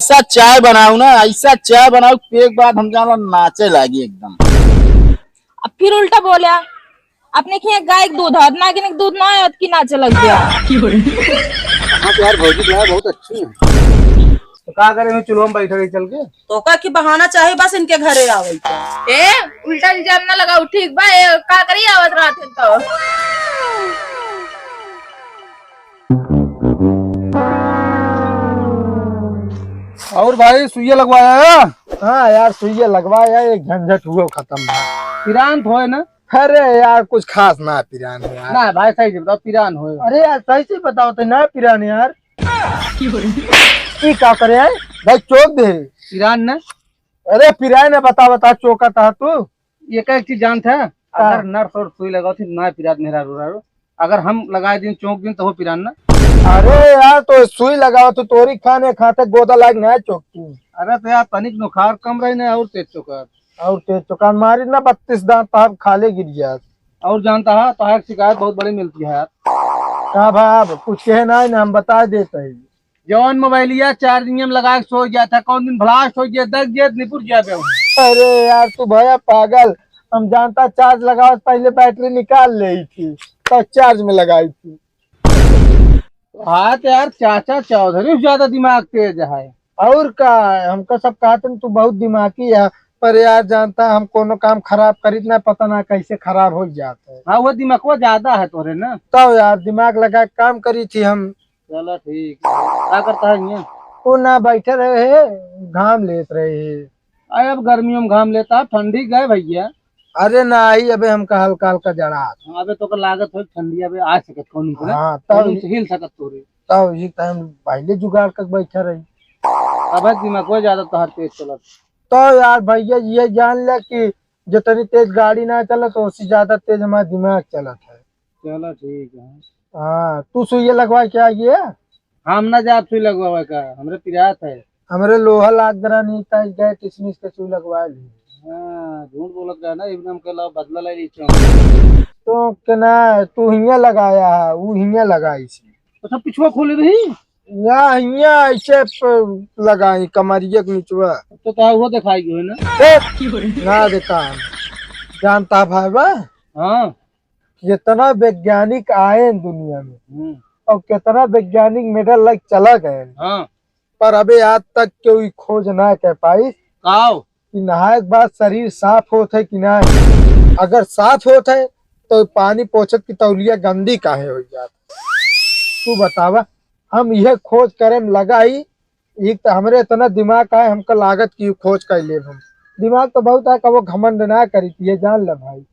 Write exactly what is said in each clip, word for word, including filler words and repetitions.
ऐसा चाय बनाऊ ना, ऐसा चाय बनाऊ, पिए के बाद हम जाना नाचे लागी एकदम। अब फिर उल्टा बोला, अपने के यहाँ गाय के दूध है, ना कि दूध ना है कि नाचे लग गया। हाँ तो यार, भौजी जो है बहुत अच्छी है। तो का करे, मैं चूल्हा में बैठे रही चल के। तो का की बहाना चाहे बस इनके घरे आवे के। ए, उल्टा इल्जाम ना लगाओ, ठीक बा? ए, का करी आवत रात है तो। और भाई, सुइया लगवाया है? हाँ यार, सुइया लगवाया, एक झंझट हुआ खत्म बा। पिरान तो है ना? अरे यार, कुछ खास ना पिरान हो यार। ना भाई, सही से बताओ, पिरान हो? अरे यार, सही से बताओ तो ना पिरान यार। ई का करे है? भाई चोक दे। पिरान ना? अरे पिरान ना, बता बता चोका था तू। एक एक चीज जानत है, का? अगर नर्स और सुई लगाओ थी ना पिरात मेहरारू, अगर हम लगाए दिन चोक दिन तो हो पिरान ना। अरे यार, तो सुई लगाओ तो तोरी खाने खाते गोदा लाग ना चोक तू। अरे तो यार, तनिक नुखार कम रही ना और तेज चोकार। और तेज चोकार मारी ना, बत्तीस दांत तहार खाले गिर जात। और जानता है, तहार शिकायत बहुत बड़ी मिलती है यार। का भाई, अब कुछ कहे ना, ना हम बता देते हैं। जौन मोबाइलिया चार्जिंग में लगा के सो जाता, कौन दिन ब्लास्ट हो जाए, दग जाए, निपुर जाए। अरे यार, तू भया पागल, हम जानता चार्ज लगाओ से पहले बैटरी निकाल ले थी, तो चार्ज में लगाई थी। हाँ तो यार, चाचा चौधरी से ज्यादा दिमाग तेज है। और का, हमका सब कहते हैं, तू बहुत दिमागी है, पर यार जानता, हम कोनो काम खराब करीत ना, पता ना कैसे खराब हो जाता है। हाँ, वो दिमागवा ज्यादा है तोरे ना। तब यार, दिमाग लगा के काम करी थी हम। चला ठीक है। का करता है यहाँ? वो ना बैठे रहे है, घाम लेत रहे है। अरे अब गर्मियों में घाम लेता है, ठंडी गए भैया। अरे ना आई, अबे हमका हल्का हल्का जड़ा। हाँ, अबे तो का लागत हो ठंडी, अबे आ सकत कौन को ना? हाँ, तब कौन से हिल सकत तोरे। तब ये टाइम पहले जुगाड़ कर बैठा रही। अब है दिमाग को ज्यादा तोहर तेज चलत। तो यार भैया, ये जान ले कि जितनी तेज गाड़ी ना चलत, उससे ज्यादा तेज हमारा दिमाग चलत है। चला ठीक है। हाँ, तू सुइया लगवा के आइए। हम ना जाब सुई लगवावे का, हमरे पिरात है। हमरे लोहा लाग रहा नहीं था, गए किसमिस के सुई लगवा ली। हाँ, झूठ बोलत रहा ना, एकदम के लाओ बदला ले ली चौक। तो के ना, तू हियाँ लगाया है, वो हियाँ लगाई सी। अच्छा, पिछुआ खोले रही? या हियाँ ऐसे प-, लगाई कमरिया के निचवा। तो का वो दिखाई गयो है ना? ए, ना देखा। जानता भाई बा? हाँ। कितना वैज्ञानिक आए हैं दुनिया में। हम्म। और कितना वैज्ञानिक मेडल लग चला गए हैं। हाँ। पर अबे आज तक कोई खोज ना कर पाई। काओ? कि नहाए के बाद शरीर साफ होत है कि नहीं। अगर साफ होत है, तो पानी पोछत की तौलिया गंदी काहे हो जात? तू बतावा, हम यह खोज करे में लगा ही, एक तो हमरे इतना दिमाग है, हमका लागत कि खोज कर लेब हम। दिमाग तो बहुत है, कबो घमंड ना करी, ये जान ले भाई।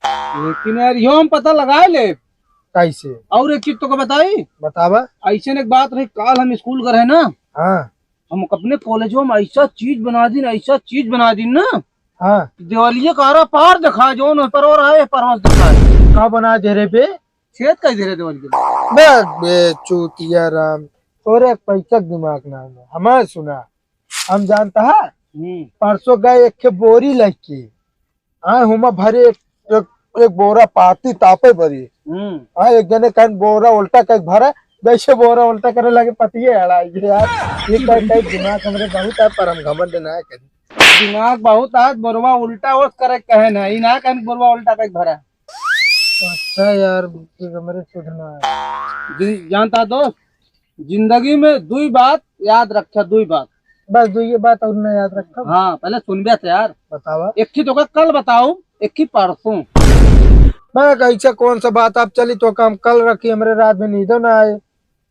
लेकिन यार, यो हम पता लगा ले। कैसे? और एक चीज तोका बताई? बतावा। ऐसे एक बात रही, काल हम स्कूल गए रहे ना, हाँ। हम अपने कॉलेजवा में ऐसा चीज बना दीन, ऐसा चीज बना दीन ना, हाँ। देवलिया का आरा पार दिखा, जो न पर और आए, पर दिखा। का बना दे रे बे? छेद कर दे रे देवलिया। बे, बे, चूतिया राम, तोरे पैसा दिमाग ना है। हमार सुना, हम जानता है, हम्म। परसों गए एक ठे बोरी लेके, हाँ, हुमा भरे एक, एक, एक बोरा पाती तापे भरी। हम्म। हाँ, एक जने कहन बोरा उल्टा कर भरा, जैसे बोरा उल्टा करे लगे पतिये अड़ाई गए यार। ये कह, कह दिमाग हमरे बहुत है, पर हम घमंड ना करी। दिमाग बहुत है, बोरवा उल्टा ओस करे कहे ना, ई ना कहन बोरवा उल्टा कर भरा। अच्छा यार, ये हमरे सुधना है। जी, जानता दोस्त, जिंदगी में दुई बात याद रखा, दुई बात। बस दुई बात और ना याद रखा। हाँ, पहले सुनबे तो यार। बतावा। एक ही तो का कल बताऊ, एक ही परसों। मैं कैसे कौन सा बात आप चली तो काम कल रखी, हमरे रात में नींदो ना आए।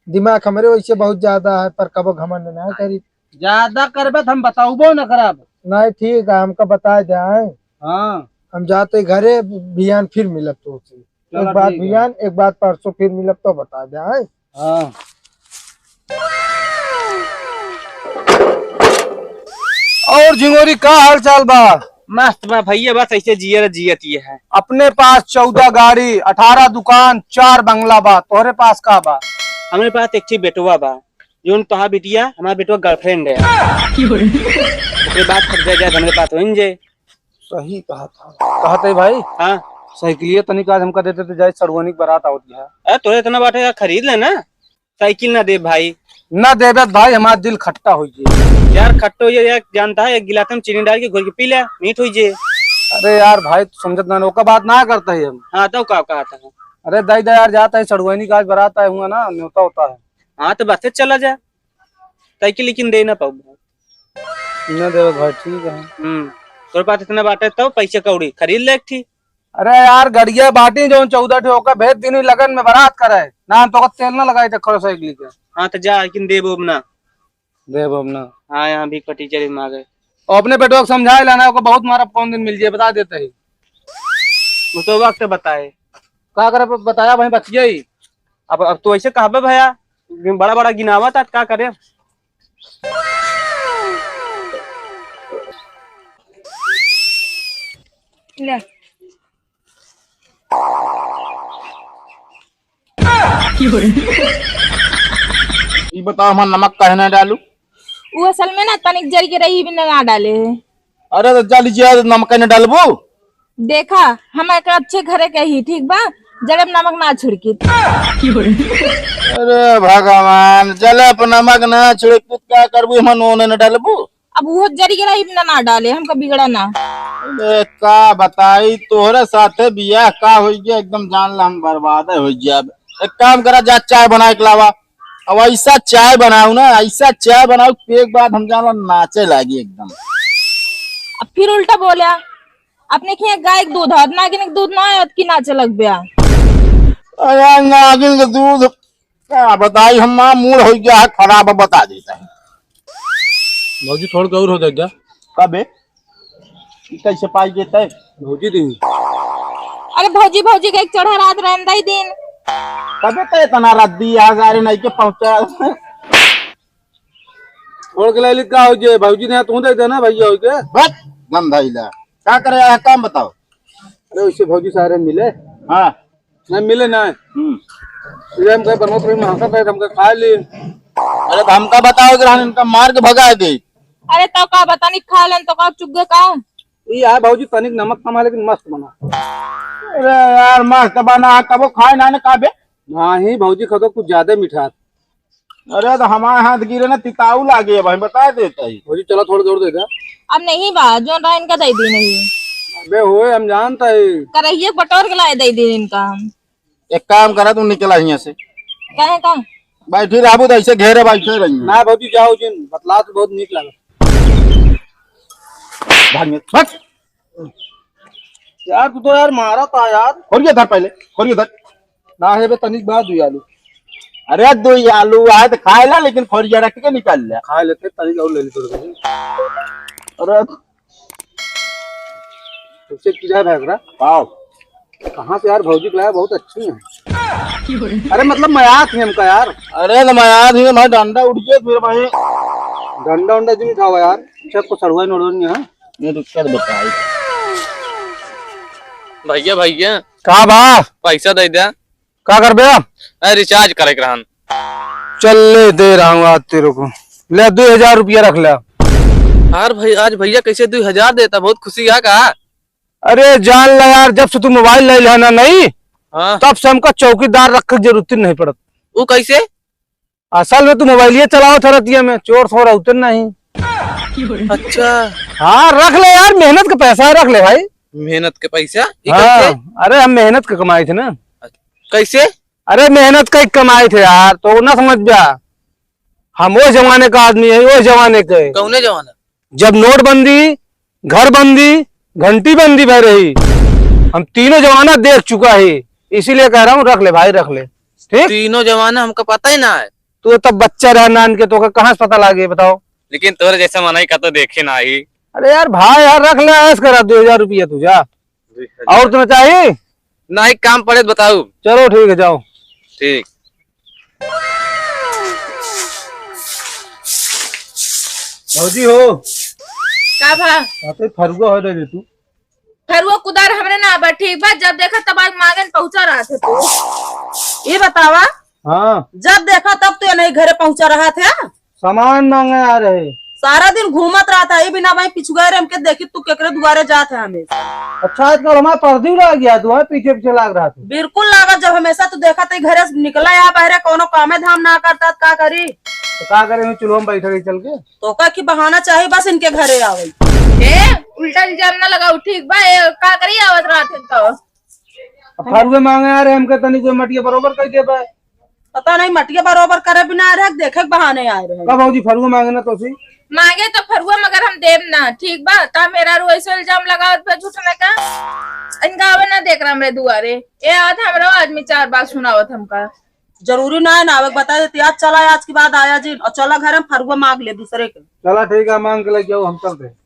दिमाग हमरे वैसे बहुत ज्यादा है, पर कबो घमंड ना करी। ज्यादा करबे तो हम बताऊबो न करब। नहीं, ठीक है, हमका बता दे आए। हाँ। हम जाते घरे, बिहान फिर मिलब तो उसे। चलो, एक बात ठीक है। बिहान, एक बात परसों फिर मिलब तो बता दे आए। हाँ। और झिंगोरी का हाल चाल बा? मस्त बा भैया, बस ऐसे जियर जियत ये है। अपने पास चौदह गाड़ी, अठारह दुकान, चार बंगला बा, तोहरे पास का बा? हमरे पास एक ठे बेटवा बा, जोन तोहार बिटिया, हमार बेटवा गर्लफ्रेंड है। ओकरे बाद खर्चा जाए हमरे पास होइन जे। सही कहा था। कहते भाई, हाँ। साइकिलिया तनिक आज हमका देते तो जाए सड़ुआनी के बारात आवत है। अरे तोरे इतना बाटे का खरीद ले ना। साइकिल ना दे भाई। ना देबे त भाई, हमार दिल खट्टा हो जाए। यार, खट्टो ये, ये जानता है, एक गिलास में चीनी डाल के घोल के पी ले, मीठ होई जे। अरे यार भाई, तू समझत ना, ओका बात ना करता है हम। हाँ, तो का कहता है? अरे दाई दा यार, जाता है सड़ुआइनी का आज बरात आए हुआ ना, न्योता होता है। हाँ, तो बस चला जा, तय के लेकिन दे ना पाऊँ। ना देवे भाई, ठीक है। हम्म, तोर पास इतना बाटे तो पैसे कौड़ी खरीद ले एक ठी। अरे यार, गड़िया बाटी जौन चौदह ठे, ओका भेज दीनी लगन में बरात करे। ना हम तोका तेल ना लगाई थे खरो साइकिल के। हाँ, तो जा, लेकिन देबो अब ना। देबो अब ना। हाँ, यहाँ भी पटीचर ही मांगे। और अपने बेटवा को समझाए लाना, ओको बहुत मारब कौन दिन मिल जाए, बता देते ही। वो तो वक्त बताए। का करे ब-, बताया भाई, बचिया ही। अब, अब तो ऐसे कहबे भैया, बड़ा बड़ा गिनावा था, का करे? ले। ई बताओ, हमार नमक काहे ना डालू? वो असल में ना तनिक जरी के रही, बिना ना डाले। अरे तो जा लीजिए, नमक काहे ना डालबू? देखा, हम एक अच्छे घरे के ही, ठीक बा, जरे में नमक ना छिड़की। अरे भगवान, जले पर नमक ना छिड़की, का करबू? हम नून न डालबू? अब वो जरी के रही, बिना ना डाले, हमका बिगड़ा ना। अरे का बताई, तोहरे साथे बियाह का होई गया, एकदम जान ला हम बर्बाद हो गया। अब एक काम करा, जा चाय बना के लावा। अब ऐसा चाय बनाऊ ना, ऐसा चाय बनाऊ, एक बाद हम जान ला नाचे लागी एकदम। अब फिर उल्टा बोला, अपने के यहाँ गाय के दूध है, नागिन के दूध ना है, कि नाचे लग गया। अरे नागिन के दूध का बताई, हम मूड हो गया है खराब, बता देता है। भौजी, थोड़ के और हो जाए जा। कबे? ई कैसे पाई देता है? भौजी दी। अरे भौजी, भौजी के एक चढ़ा रात रहन दई दिन। कबे तो इतना रात दी, आज आ रहे नहीं के पहुंचा। थोड़ के ले ली का हो जे, भौजी ने तू दे देना भैया हो के। बस, गंधा इला। का करे आया, काम बताओ। अरे, उससे भौजी सारे मिले। हाँ। नहीं मिले ना। हम्म। इधर हम कहीं बनवा तो महंगा था, हम कहीं खा ली। अरे, तो हमका बताओ कि हम इनका मार के भगा दे। अरे, तो का बतानी, खा लेन तो का चुग गए का? ये है भौजी, तनिक नमक कम है, लेकिन मस्त बना। अरे यार, मस्त बना, कबो खाए ना, ना का बे? नहीं भौजी, खा तो कुछ ज्यादा मीठा। अरे, तो हमारे हाथ गिरे ना, तिताऊ लागे है भाई, बता देता ही। भौजी, चला, थोड़ा जोर दे दे। अब नहीं बा, जोन रहा इनका दे दी नहीं। अबे होए, हम जानता है। करहिए बटोर के लाए दे दी इनका हम। एक काम करा, तू निकला हियां से। काहे का? बैठी रहबू तो ऐसे घेरे बैठे रही। ना भौजी, जाओ जिन, बतला तो बहुत नीक लगा। भाग में, भाग। यार, तू तो यार मारा था यार। खोरिया धर पहले, खोरिया धर। ना है बे, तनिक बाद दुई आलू। अरे, दुई आलू आए तो खाए ला, लेकिन खोरिया रख के निकाल ले। खा लेते, तनिक और ले ली थोड़ी सी। अरे, तुझसे की जाए भैंसरा? आओ। कहाँ से यार भौजी को लाया, बहुत अच्छी है। अरे, मतलब, मयात है हमका यार। अरे, तो मयात ही भाई, डंडा उठ गया फिर भाई। डंडा उंडा जिन खावा यार, सबको सड़ुआ नोड़ो नहीं है। ये रुक कर बताई। भैया, भैया। का बा? पैसा दे दे। का करबे? अरे, रिचार्ज करे के रहन। चल, ले, दे रहा हूँ आज तेरे को। ले, दो हजार रुपया रख ले। यार भाई, आज भैया कैसे दो हजार देता, बहुत खुशी है का? अरे, जान ला यार, जब से तू मोबाइल ले लिया ना, नहीं, हाँ। तब से हमका चौकीदार रखे के जरूरत ही नहीं पड़त। वो कैसे? असल में तू मोबाइलिए चलावत है रतिया में, चोर सोर होते नहीं। अच्छा। हाँ, रख ले यार, मेहनत का पैसा है, रख ले भाई। मेहनत के पैसा? ये हाँ, कैसे? अरे हम मेहनत के कमाई थे ना। कैसे? अरे मेहनत का ही कमाई थे यार, तो ना समझ जा। हम वो जमाने का आदमी है, वो जमाने के। कौने जमाना? जब नोटबंदी, घर बंदी, घंटी बंदी भय रही, हम तीनों जमाना देख चुका है, इसीलिए कह रहा हूँ, रख ले भाई, रख ले। ठीक? तीनों जमाना हमका पता ही ना है। तू तब बच्चा रहा नान के, तो कहाँ से पता लागे, बताओ? लेकिन तोरे जैसा मनई का तो देखे ना ही। अरे यार भाई, यार रख ले, ऐश करा, दो हजार रुपया तू जा। दो हजार। और तुम्हें चाहिए? नहीं, काम पड़े तो बताऊ। चलो ठीक है, जाओ। ठीक। भौजी हो। का भा? आते फरुआ हो दे दे तू। फरुआ कुदार हमरे ना बा, ठीक बा? जब देखा तब आज मांगन पहुंचा रहा थे तू। ये बतावा। हाँ। जब देखा तब तू नहीं घरे पहुंचा रहा थे। सामान मांगे आ रहे। सारा दिन घूमत रहत है, ई बिना वहीं पिछुआ रे हमके देखी तू केकरे दुआरे जात है हमेशा। अच्छा, आजकल हमारे पर्दी लाग गया, तू हमारे पीछे पीछे लाग रहा तू। बिल्कुल लागत, जब हमेशा तू देखत है घरे से निकला यहाँ बहरे, कोनो कामे धाम ना करता, त का करी? तो का करे, हम चूल्हा में बैठे रही चल के। तो का की बहाना चाही बस इनके घरे आवे। ए, उल्टा इल्जाम ना लगाऊ, ठीक बा? ए, का करी आवत रहत है तो? अब फरुए मांगे आ रहे हमके, तनी कोई मटिया बरोबर कर दे बा। पता नहीं, मटिया बरोबर करे बिना आ रहे, देखे के बहाने आए रहे। का भौजी, फरुए मांगे ना तोसी? मांगे तो फरुआ, मगर हम देब ना, ठीक बा? ता मेरा रू ऐसे इल्जाम लगावत बा झूठ ना का। इनका आवे ना देख रहा हमरे दुआरे। ए आवत हमरो आदमी चार बात सुनावत हमका। जरूरी ना है ना आवे, बता देती आज, चला आज के बाद आया जी, और चला घर में फरुआ मांग ले दूसरे के। चला ठीक है, मांग के लेके आओ, हम चलते हैं।